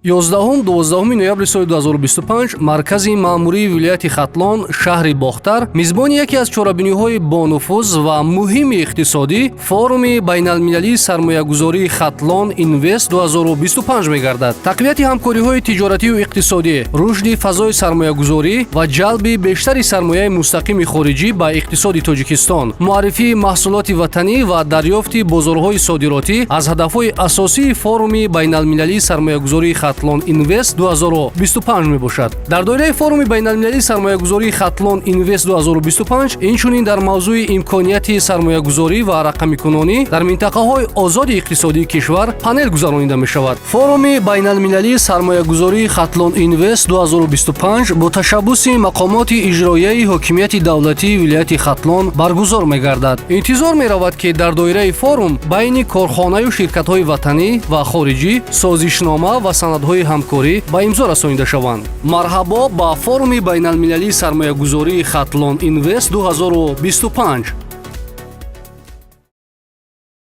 11-12 ноябри соли 2025 маркази маъмурии вилояти Хатлон, шаҳри Бохтар, мизбони яке аз чорабиниҳои бонуфуз ва муҳими иқтисодӣ, форуми байналмилалии сармоягузории Хатлон Инвест 2025 мегардад. Тақвияти ҳамкориҳои тиҷоратию иқтисодӣ, рушди фазои сармоягузорӣ ва ҷалби бештари сармояи мустақими хориҷӣ ба иқтисоди Тоҷикистон, муаррифии маҳсулоти ватанӣ ва дарёфти бозорҳои содиротӣ аз ҳадафҳои асосии форуми байналмилалии сармоягузории Хатлон Инвест 2025 мебошад. Дар доираи форуми байналмилалии сармоягузории Хатлон Инвест 2025 инчунин дар мавзӯи имконияти сармоягузорӣ ва рақамикунонӣ дар минтақаҳои озоди иқтисодии кишвар панел гузаронида мешавад. Форуми байналмилалии сармоягузории Хатлон Инвест 2025 бо ташаббуси мақомоти иҷроияи ҳокимияти давлатии вилояти Хатлон баргузор мегардад. Интизор меравад, ки дар доираи форум байни корхонаю ширкатҳои ватанӣ ва хориҷӣ созишнома ва санадҳои ҳамкорӣ ба имзо расонида шаванд. Марҳабо ба форуми байналмилалии сармоягузории Хатлон Инвест 2025.